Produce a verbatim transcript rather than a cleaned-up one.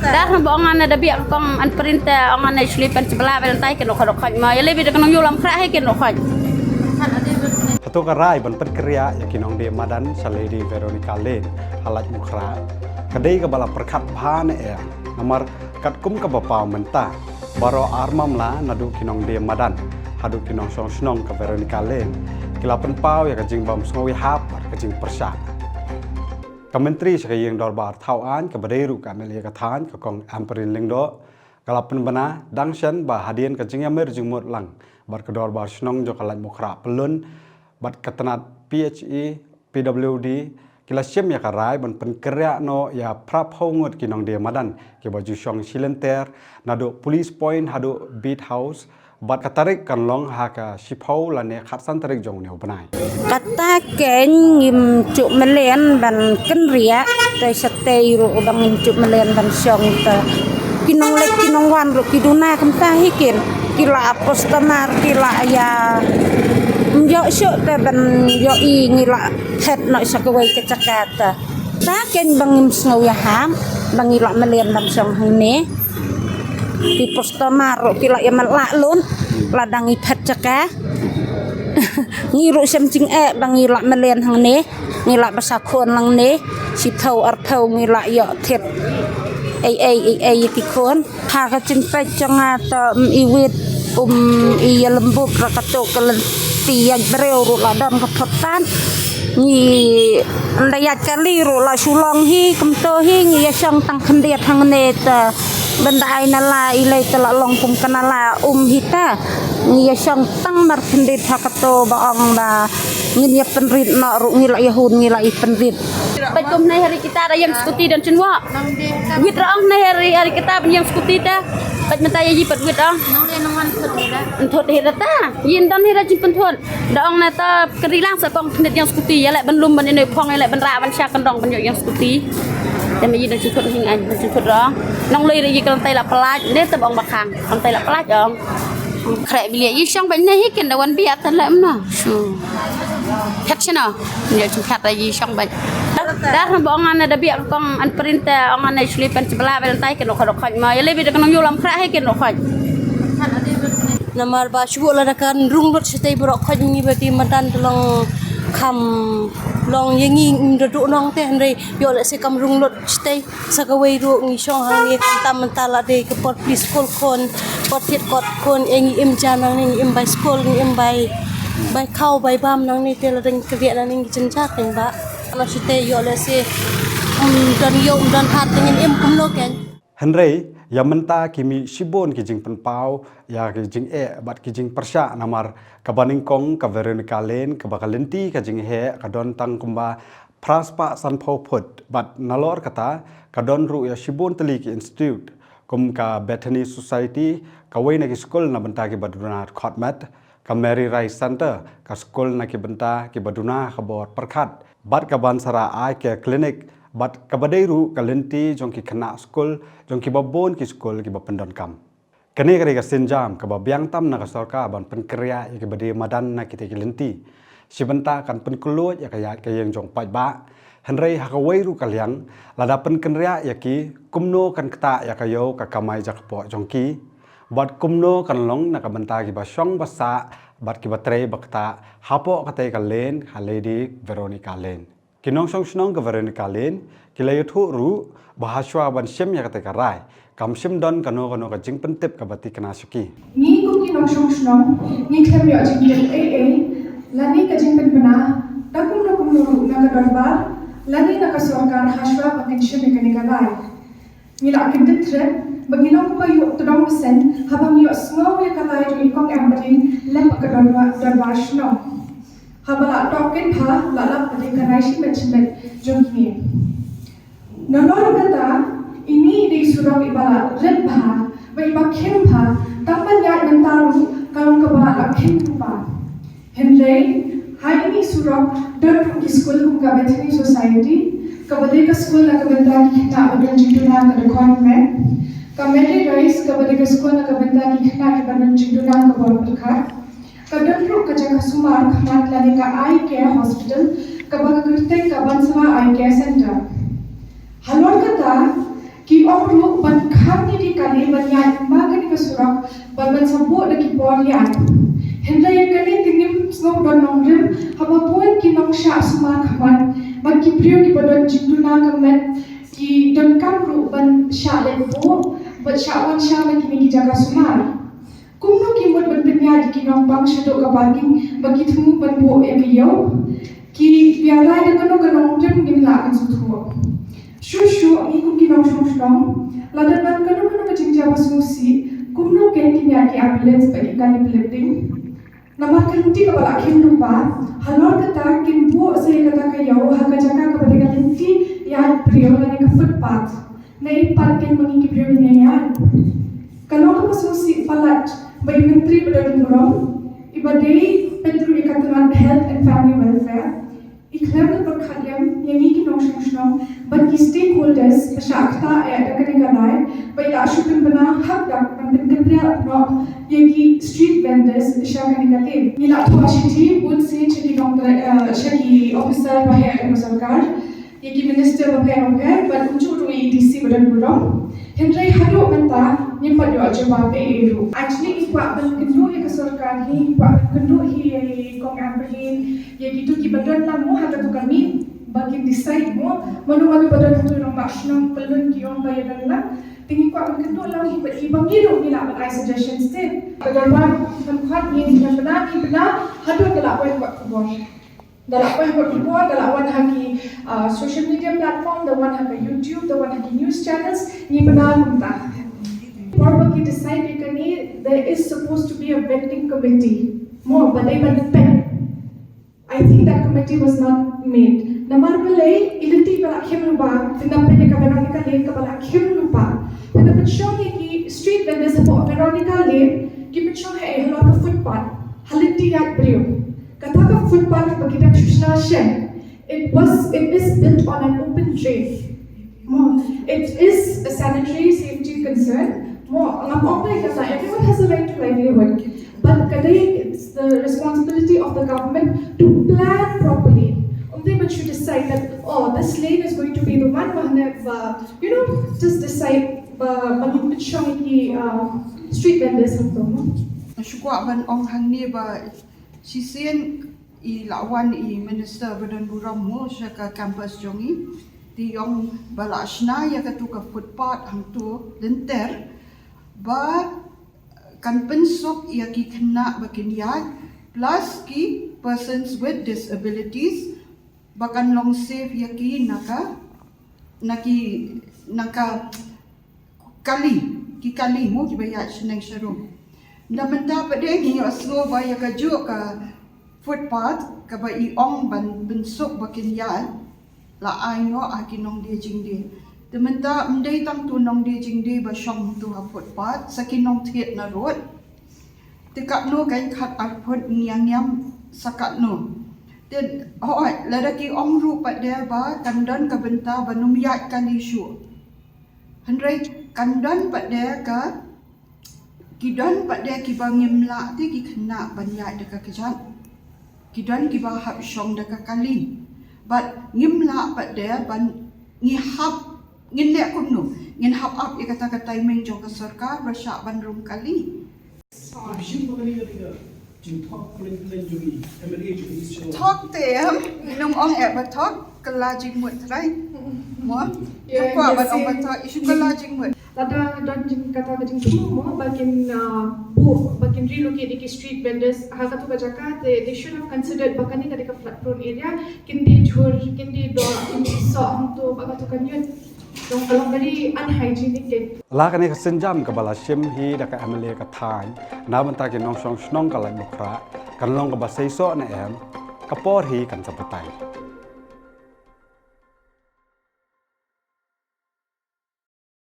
Dah ba ong ane da biak kong an print te ong ane slipan sebelah ban tai ken khot khot ma. Ya lebi da kenong yulam khra hai ken khot. Hato ka rai ban pynkriah ïa ki nongdie madan sha Lady Veronica Lane ha Laitumkhrah ka dei kaba la pyrkhat bha ne em? Namar katkum kaba paw mynta, baroh ar mamla naduh ki nongdie madan haduh ki nongshong shnong ka Veronica Lane ki la pynpaw ïa ka jingbym sngewïahap bad ka jingpyrshah. Ka Myntri sha ka Ïing Dorbar Thaw Aiñ kaba dei ruh ka M L A ka thaiñ, ka Kong Ampareen Lyngdoh, ka la pynbna dang shen ba hadien ka jingïamir jingmut lang bad ka Dorbar Shnong jong ka Laitumkhrah Pyllun bad ka tnat P H E, P W D ki la shim ïa ka rai ban pynkriah noh ïa phra phew ngut ki nongdie madan kiba ju shong shilynter naduh Police Point haduh Beat House, bad ka tarik kan long ha ka shiphew lane khatsan tarik jong une u bnai. Kata ken ngim ju mlien ban kynriah, te shatei ruh ba ngim ju mlien ban shong te. Ki nongleit ki nongwan ruh ki duna kumta hi ken. Ki la postamar, ki la ïa. Ym ïoh shuh te ban ïohi, ngi la phet noh sha kawei ka jaka te. Ta ken ba ngim sngewïahap ba ngi la mlien ban shong hangne. Ki postamar ruh ki la ïa mlak lut, la dang ïa phet jaka. Ngi ruh shem jingeh ba ngi la mlien hangne, ngi la basa khun hangne, shiphew arphew ngi la ïoh thied. Ei ei ei ei ïa ki khun. Ha ka jingpeit jong nga te ym iwit, ym ïalembut ra kato ka lynti ïaid briew ruh la don ka phot pat. Ngi ynda ïaid kali ruh la shu long hi, kumto hi ngi ïa shong tang khyndiat hangne te. Ban da ai nala ilei te la long kum ka nala um hi ta. Ngi ïa shong tang mar khyndiat ha kato ba ong ba ngin ïa pynrit noh ruh ngi la ïa hun ngi la ïa pynrit. Bad kum nai hari kita da ïeng skuti don chynwa. Wit ra ong nai hari hari kita ban ïeng skuti ta. Bad mynta ïa yi pat wit ong. Nthot hi ra ta. Yin don hi ra jingpynthot. Da ong na ta kri lang sa pong khyndiat ïeng skuti ïa leh ban lum ban ïa ne phong ïa leh ban ra ban sha kyndong ban ïoh ïeng skuti. Te ma yi don jingthot hing aiñ don jingthot ra ong. Nong lei ra yi ka lyntai la pynlait ne ta ba ong ba khang. Lyntai la pynlait ong. Khreh bilia yi shong bad ne hi ken da wan biat tan la em na. Shu. Phet shano. Ïa shu phet da yi shong bad. Dah ba ong ane da biak kong an print te ong ane slipan sebelah ban tai ken khot khot ma. Ïa lebi da kenong yulam khreh hai ken khot. Namar ba shu la da kan rung lut shatei baroh khot ngi ba ti madan te long kham long ïa ngi ngim da duh nong te hynrei ïoh leh se kam rung lut shatei. Sa kawei ruh ngi shong hangne khamtam mynta la dei ka por plie skul khun, por thied kot khun, ïa ngi im ja nangne ngi im bai skul, ngi im bai, bai khaw, bai bam nangne te la dang kyrdiah nangne ngi jynjar teng ba. Ano shu te ïoh leh se, um, don ïoh, um, don hat te ngin im kumno ken. Hynrei ïa mynta ki mih shibun ki jingpynpaw ïa ki jingeh bad ki jingpyrshah namar kaba nyngkong ka Veronica Lane kaba ka lynti ka jingheh ka don tang kumba phra spah sanphew phut bad nalor kata ka don ruh ïa shibun tylli ki institute kum ka Bethany Society, kawei na ki skul na bynta kiba duna khot met, ka Mary Rice Centre, ka skul na ki bynta kiba duna ka bor pyrkhat, bad ka Bansara Eye Care Clinic, bad kaba dei ruh ka lynti jong ki khynnah skul jong kiba bun ki skul kiba pyndonkam. Kane ka dei ka sienjam kaba biang tam na ka sorkar ban pynkynriah ïa kiba die madan na kita ki lynti. Shi bynta kan pynkhlaiñ ïa ka ïaid ka ïeng jong paidbah. Hynrei ha kawei ruh ka liang, lada pynkynriah ïa ki, kumno kan ktah ïa ka ïew ka kamai jakpoh jong ki. Bad kumno kan long na ka bynta kiba shong ba sah bad kiba trei ba ktah hapoh katei ka lane ha Lady Veronica Lane. Ki nongshong shnong ka Veronica Lane ki la ïathuh ruh ba hashwa ban shim ïa katei ka rai kam shym don kano kano ka jingpyntip kaba thikna sha ki. Ngi kum ki nongshong shnong ngi khlem ïoh jingtip ei ei lane ka jingpynbna da kumno kumno ruh na ka dorbar lane na ka sorkar hashwa ba kin shim ïa kane ka rai. Ngi la kyndit thret ba ngi long kumba ïoh tdong bseiñ haba ngi ïohsngew ïa ka rai jong i Kong Ampareen lem bad ka dorbar, dorbar shnong. Haba la tok kynpha la lap bad ka rai shimet shimet jong ngi. Nalor kata, ine i dei surok iba la rit bha bad iba khim bha, tang ban ïaid mynta ruh ka long kaba la khim bha. Hynrei ha ine i surok don ruh ki skul kum ka Bethany Society, kaba dei ka skul na ka bynta ki khynnah ba don jingduna ka dkhot met, ka Mary Rice, kaba dei ka skul na ka bynta ki khynnah kiba don jingduna ka bor pyrkhat, ka don ruh ka jaka sumar khmat lane ka Eye Care Hospital, kaba ka kyrteng ka Bansara Eye Care Centre. Halor kata, Ki ong ruh ban khang ïa ki kali ban ïaid ma kane ka surok bad ban sa buh da ki por ïaid. Hynrei ïa kane te ngim sngew don nongrim haba bun ki nongshah sumar khmat bad ki briew kiba don jingduna ka met ki donkam ruh ban shah leit buh bad shah wan shah na kine ki jaka sumar. Kumno ki mut ban pynïaid ïa ki nongpang shaduh ka parking ba ki thmu ban buh ïa ka ïew? Ki ïalai da kano ka nongrim ngim lah ban sngewthuh. Shuh shuh ngi kum ki nongshong shnong, lada don kano kano ka jingjia ba sngewsih, kumno kin kin ïaid ki ambulance bad ki kali pynlip ding? Namar ka lynti kaba la khim lypa, halor kata kin buh sa ïa kata ka ïew ha ka jaka kaba dei ka lynti ïaid briew lane ka footpath. Naei pat kin ma ngi ki briew ngin ïaid? Ka long kaba sngewsih palat ba i Myntri ba don burom, iba dei peit ruh ïa ka tnat Health and Family Welfare, i khlem da pyrkhat lem ïa ngi ki nongshong shnong bad ki stakeholders ba shah ktah eh da kane ka rai, ba i la shu pynbna hapdeng ban pynkynriah noh ïa ki street vendors sha kane ka lane. Ngi la thoh shithi bun sien sha ki nongtrei, eh, sha ki officer ba heh jong ka sorkar, ïa ki minister bapher bapher bad kumjuh ruh ïa i D C ba don burom. Hynrei haduh mynta ngim pat ïoh jubab ei ei ruh. Actually ngi kwah ban kynduh ïa ka sorkar hi, ngi kwah ban kynduh hi ïa i Kong Amberlin, ïa kito kiba don lang mo ha kato ka miet ba kin decide mo mano mano ba don hato i rangbah shnong, pyllun ki ong ba ïa don lang. Te ngi kwah ban kynduh lang hi bad kiba ngi ruh ngi lah ban ai suggestions te. Ka dorbar ngi khot ngi ngi bna ngi bna haduh ka la poi ha ka khubor. Da la poi ha ka khubor, da la wan ha ki, uh, social media platform, da wan ha ka YouTube, da wan ha ki news channels, ngi bna kumta. Por ba ki decide ïa kane, there is supposed to be a vetting committee. Mo, ba dei ban peit. I think that committee was not made. Namar balei, i lynti ba la khim lypa, tang da peit ïa ka Veronica Lane kaba la khim lypa. Tang da pynshong ïa ki street vendors hapoh Veronica Lane, ki pynshong ha ei, halor ka footpath, ha lynti ïaid briew. Kata ka footpath ba ki dang shu shna shen. It was, it is built on an open drain. Mo, it is a sanitary safety concern. Mo, ngam ong ba kata, everyone has a right to livelihood. But ka dei, it's the responsibility of the government to plan properly. Ym dei ban shu decide that, oh, this lane is going to be the one, ba hane ba, you know, just decide ba, ba ngin pynshong ïa ki, uh, street vendors hangto, mo. Shu kwah ban ong hangne ba shisien i la wan i minister ba don burom mo sha ka campus jong i, te i ong ba la shna ïa kato ka footpath hangto lynter ba kan pynsuk ïa ki khynnah ba kin ïaid plus ki persons with disabilities ba kan long safe ïa ki na ka, na ki, na ka kali, ki kali mo kiba ïaid shaneng sharum. Te mynta pat de ngi ïohsngew ba ïa kajuh ka footpath kaba i ong ban pynsuk ba kin ïaid la ai noh ha ki nongdie jingdie. Te mynta ym dei tang tu nongdie jingdie ba shong tu ha footpath, sa ki nongthied na road. Te katno ka ïing khat arphut ngi ïa ngiam sa katno. Te hooid lada ki ong ruh pat de ba kan don ka bynta ba nym ïaid kali shuh. Hynrei kan don pat de ka, ki don pat de kiba ngim lah te ki khynnah ban ïaid da ka kjat. Ki don kiba hap shong da ka kali. Bad ngim lah pat de ban ngi hap, ngin leh kumno? Ngin hap ap ïa kata ka timing jong ka sorkar ba shah ban rung kali. Thok te em, nong ong eh ba thok, kylla jingmut trai. Mo, ïa kwah ban ong ba thok, i shu kylla jingmut. Lada don jing kata ka jingthmu mo ba kin, uh, buh, ba kin relocate ïa ki street vendors ha katu ka jaka, they, they should have considered ba kane ka dei ka flood prone area, kin dei jhur, kin dei doh, kin dei soh hangtu ba katu ka ñiut. Dong ka long very unhygienic. La kane ka sienjam kaba la shim hi da ka M L A ka thaiñ na bynta ki nongshong shnong ka Laitumkhrah kan long kaba seisoh ne em, ka por hi kan sa batai.